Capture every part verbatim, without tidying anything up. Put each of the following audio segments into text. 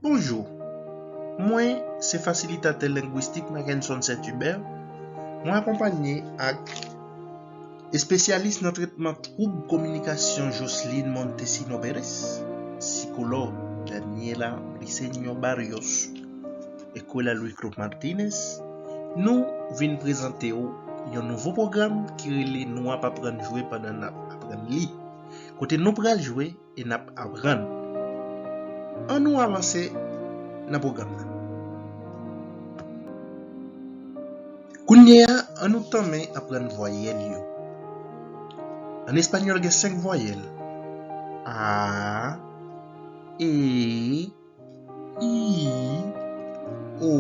Bonjou, mwen se fasilitatè lengwistik Mackenson Saint-Hubert. Mwen akonpanye ak espesyalis nan tretman twoub kominikasyon Jocelyn Montesino Perez, sikològ Daniela Briceño Barrios, Escuela Luis Cruz Martínez. Nou vin prezante w yon nouvo pwogram ki rele Nou ap aprann jwe pandan n ap aprann li, kote nou pral jwe e n ap aprann. Ann nou avanse nan pwogram nan. Kounye a, ann nou tanmen aprann vwayèl yo. An espanyòl gen senk vwayèl: a, e, i, o,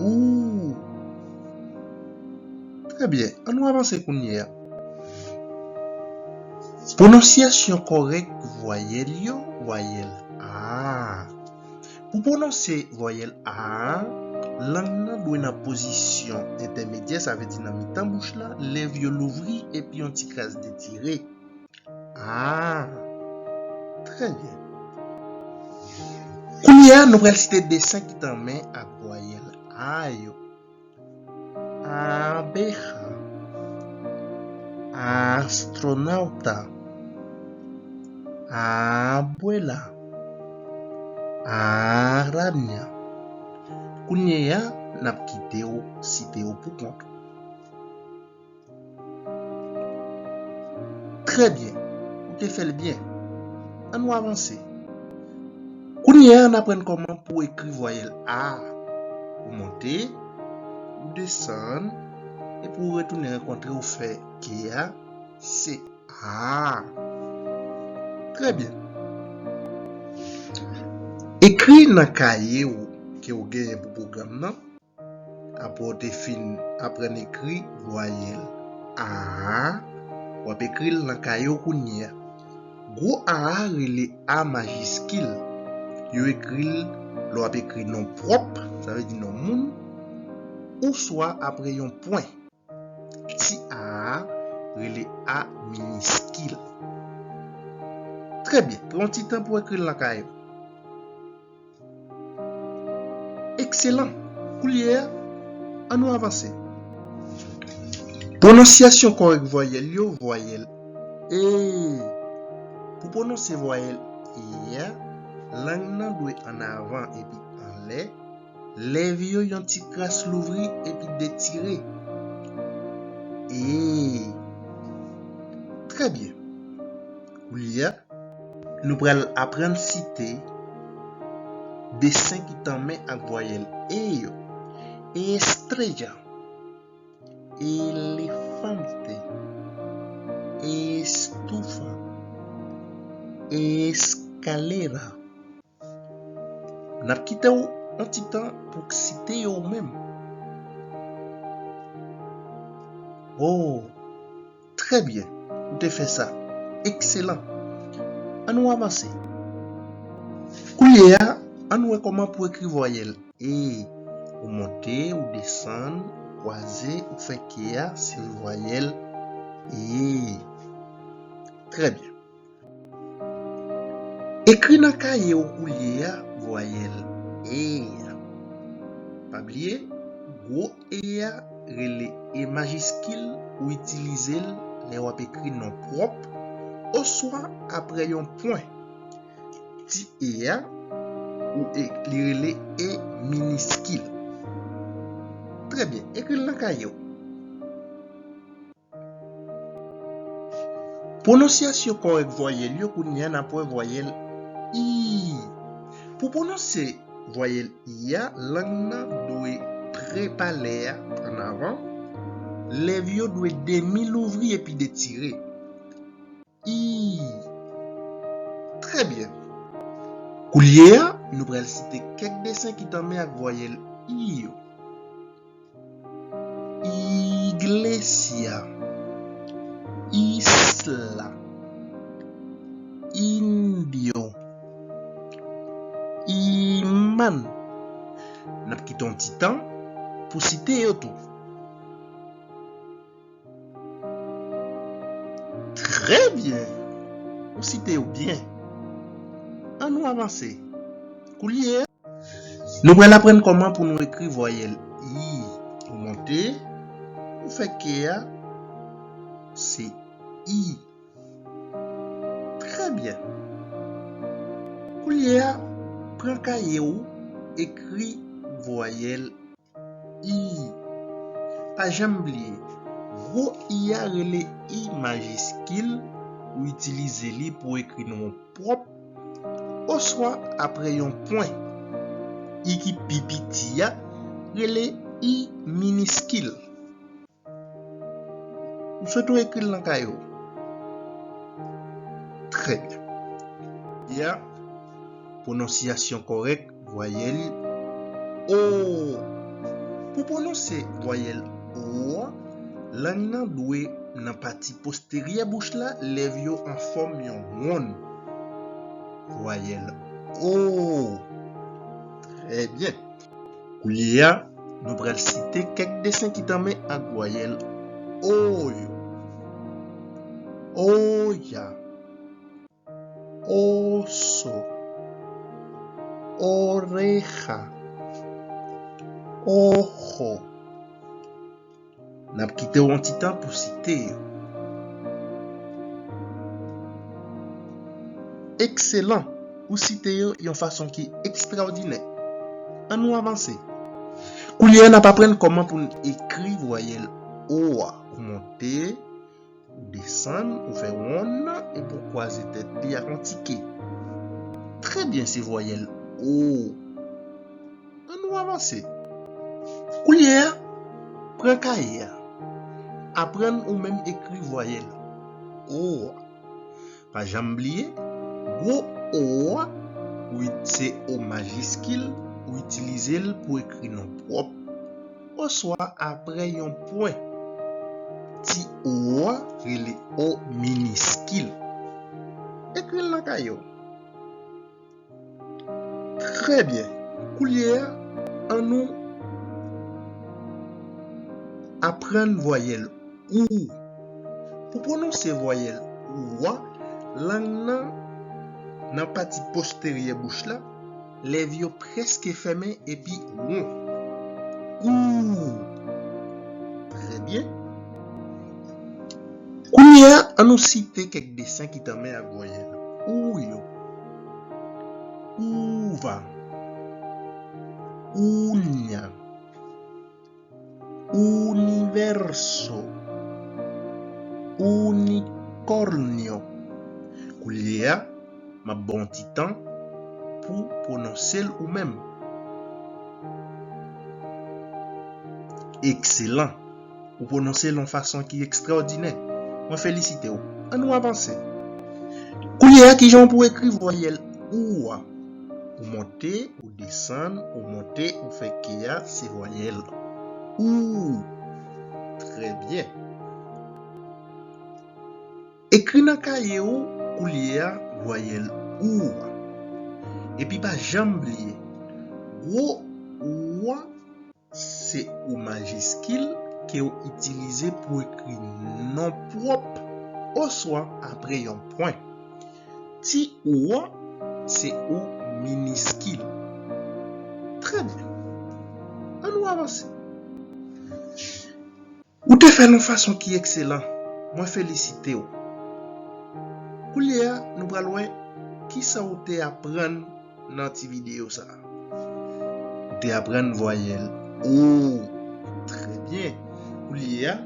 ou. Trè byen, ann nou avanse kounye a. Pwononsyasyon kòrèk vwayèl yo, vwayèl a. Pou pwononse vwayèl a a, lang nan dwe nan pozisyon entèmedyè, sa vle di nan mitan bouch la, lèv yo louvri epi yon ti kras detire. A. Trè byen. Kounye a, nou pral site desen ki tanmen ak vwayèl a yo. Abeja, astronauta, abuela, araña. Kounye a, n ap kite w site yo pou kont ou. Trè byen, ou te fè l byen. Ann nou avanse. Kounye a, n aprann kòman pou ekri vwayèl a. Ou monte, ou desann, epi ou retounen rankontre, ou fè ke a, se a. Trè byen. Ekri nan kaye w ke w genyen pou pwogram nan. Apre w te fin aprann ekri vwayèl a a, w ap ekri l nan kaye w kounye a. Gwo a a rele a majiskil. Yo ekri l lè w ap ekri non pwòp, sa vle di non moun, oswa apre yon pwen. Ti a a rele a miniskil. Trè byen, pran yon ti tan pou w ekri l nan kaye w. Ekselan! Kounye a, ann nou avanse. Pwononsyasyon kòrèk vwayèl yo, vwayèl e. Pou pwononse vwayèl e a, lang nan dwe ann avan epi anlè, lèv yo yon ti kras louvri epi detire. E. Trè byen. Kounye a, nou pral aprann site desen ki tanmen ak vwayèl e yo: estrella, elefante, estufa, escalera. N ap kite w yon ti tan pou w site yo ou menm. O, trè byen, ou te fè sa. Ekselan. Ann nou avanse. Kounye a, ann wè kòman pou ekri vwayèl e. Ou monte, ou desann, ou kwaze, ou fè ke a, se vwayèl e. Trè byen. Ekri nan kaye w kounye a vwayèl e a. Pa bliye, gwo e a rele e majiskil, ou itilize l lè w ap ekri non pwòp oswa apre yon pwen. Ti e a, ou e, li rele e miniskil. Trè byen, ekri l nan kaye w. Pwononsyasyon kòrèk vwayèl yo, kounye a n ap wè vwayèl i. Pou pwononse vwayèl i a, lang nan dwe pre palè a ann avan, lèv yo dwe demi louvri epi detire. I. Trè byen. Kounye a, nou pral site kèk desen ki tanmen ak vwayèl i yo. Iglesia, isla, indio, imán. N ap kite yon ti tan pou site yo tou. Trè byen! Ou site yo byen. Ann nou avanse. Koulye a, nou pral aprann kòman pou nou ekri vwayèl i. Ou monte, ou fè ke a, se i. Trè byen. Koulye a, pran kaye w, ekri vwayèl i. Pa janm bliye, gwo i a rele i majiskil, ou itilize li pou ekri non pwòp, oswa apre yon pwen. I ki pi piti a rele i miniskil. M swete w ekri l nan kaye w. Trè byen. Ya, pwononsyasyon kòrèk vwayèl o. Pou pwononse vwayèl o a, lang nan dwe nan pati posteryè bouch la, lèv yo an fòm yon wonn. Vwayèl o. Trè byen. Koulye a, nou pral site kèk desen ki tanmen ak vwayèl o yo. Oya, oso, oreja, ojo. N ap kite w yon ti tan pou site yo. Ekselan! Ou site yo yon fason ki ekstraòdinè. Ann nou avanse. Koulye a, n ap aprann kòman pou n ekri vwayèl o a. Ou monte, ou desann, ou fè wonn nan, epi w kwaze tèt li ak yon ti ke. Trè byen, se vwayèl o. Ann nou avanse. Koulye a, pran kaye a. Aprann ou menm ekri vwayèl o a. Pa janm bliye, gwo o a, ou it-, se o majiskil, ou itilize l pou ekri non pwòp, oswa apre yon pwen. Ti o a rele o miniskil. Ekri l nan kaye w. Trè byen. Koulye a, ann nou aprann vwayèl ou. Pou pwononse vwayèl ou a, lang nan, nan pati posteryè bouch la, lèv yo prèske fèmen epi won. Ou. Trè byen. Kounye a, ann nou site kèk desen ki tanmen ak vwayèl ou yo. Uva, uña, universo, unicornio. Kounye a, m ap ba w yon ti tan pou pwononse l ou menm. Ekselan! Ou pwononse l yon fason ki ekstraòdinè. Mwen felisite w. Ann nou avanse. Kounye a, kijan w pou ekri vwayèl ou a? Ou monte, ou desann, ou monte, ou fè ke a, se vwayèl ou. Trè byen. Ekri nan kaye w koulye a vwayèl ou a. Epi pa janm bliye, gwo ou a se ou majiskil ke w itilize pou ekri non pwòp oswa apre yon pwen. Ti ou a se ou miniskil. Trè byen. Ann nou avanse. Ou te fè l yon fason ki ekselan. Mwen felisite w. Koulye a, nou pral wè kisa w te aprann nan ti videyo sa a. Ou te aprann vwayèl o. Trè byen. Koulye a,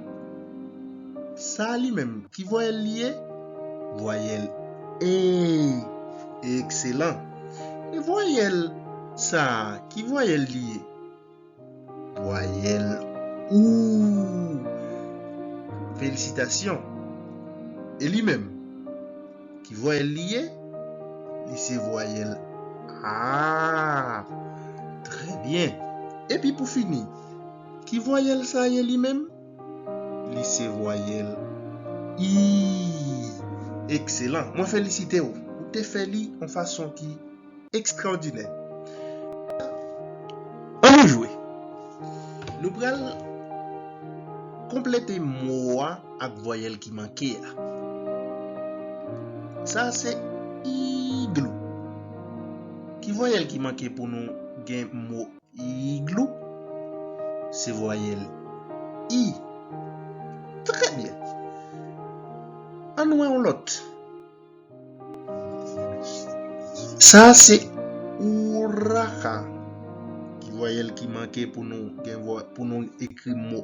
sa a li menm, ki vwayèl li ye? Vwayèl e. Ekselan. E vwayèl sa a, ki vwayèl li ye? Vwayèl ou. Felisitasyon. E li menm, ki vwayèl li ye? Li se vwayèl a. Trè byen. Epi pou fini, ki vwayèl sa ye li menm? Li se vwayèl i. Ekselan. Mwen felisite w. Ou te fè li yon fason ki ekstraòdinè. Ann nou jwe. Nou pral konplete mo a ak vwayèl ki manke a. Sa a se iglou. Ki Vwayèl ki manke pou nou gen mo iglou, se vwayèl i. Trè byen. Ann wè yon lòt. Sa a se ouraka. Ki vwayèl ki manke pou nou gen vwa-, pou nou ekri mo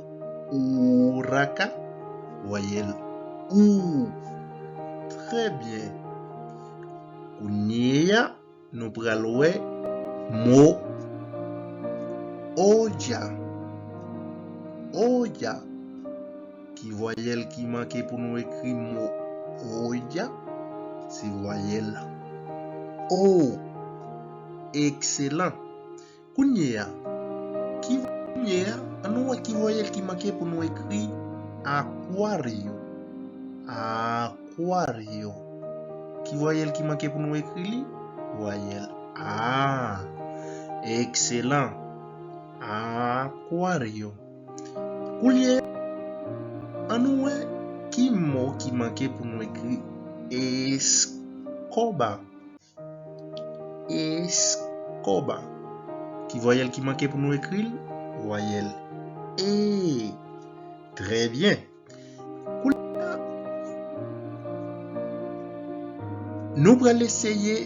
ouraka? Vwayèl ou. Trè byen. Kounye a, nou pral wè mo oja. Oja. Ki vwayèl ki manke pou nou ekri mo oja? Se vwayèl o. Ekselan. Kounye a, ki, kounye a, ann nou wè ki vwayèl ki manke pou nou ekri akwaryo. Akwaryo. Ki vwayèl ki manke pou nou ekri li? Vwayèl a. Ekselan. Akwaryo. Kounye a, ann nou wè ki mo ki manke pou nou ekri eskòba. Eskòba. Ki vwayèl ki manke pou nou ekri l? Vwayèl e. Trè byen. Kounye a, nou pral eseye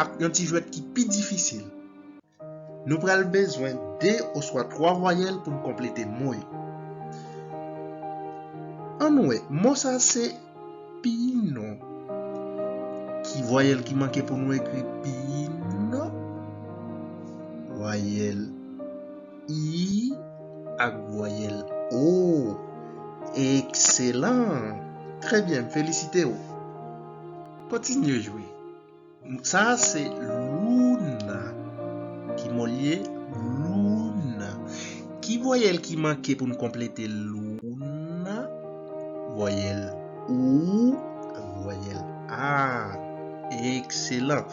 ak yon ti jwèt ki pi difisil. Nou pral bezwen de oswa twa vwayèl pou n konplete mo yo. Ann wè, mo sa a se pinon. Ki vwayèl ki manke pou nou ekri pinon? Vwayèl i ak vwayèl o. Ekselan! Trè byen, m felisite w. Kontinye jwe. Sa a se louna. Ki mo l ye? Louna. Ki vwayèl ki manke pou n konplete louna? Vwayèl ou ak vwayèl a. Ekselan.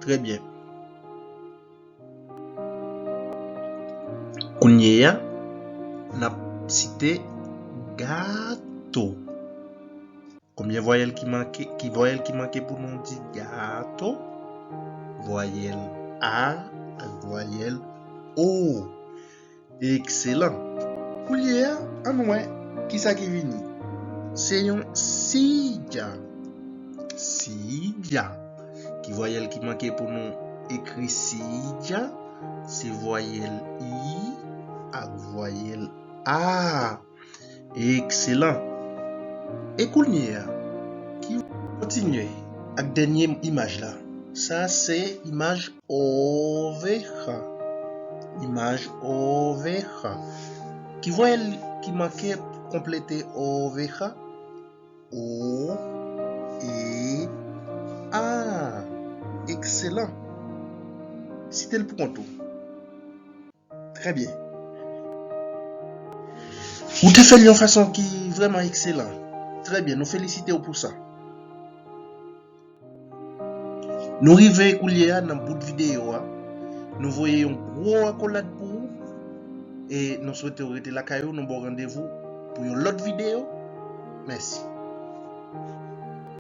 Trè byen. Kounye a, n ap site gato. Konbyen vwayèl ki manke, ki vwayèl ki manke pou nou di gato? Vwayèl a ak vwayèl o. Ekselan. Kounye a, ann wè kisa ki vini. Se yon sija. Sija. Ki vwayèl ki manke pou nou ekri sija? Se vwayèl i ak vwayèl a. Ekselan. E kounye a, ki kontinye ak dènye imaj la. Sa se imaj oveja. Imaj oveja. Ki vwayèl ki manke pou konplete oveja? O, e, a. Ekselan. Site l pou kont ou. Trè byen. Ou te fè l yon fason ki vrèman ekselan. Trè byen, nou felisite w pou sa. Nou rive koulye a nan bout videyo a. Nou voye yon gwo akolad pou ou. E nou swete w rete lakay ou, nou ba w randevou pou yon lòt videyo. Mèsi.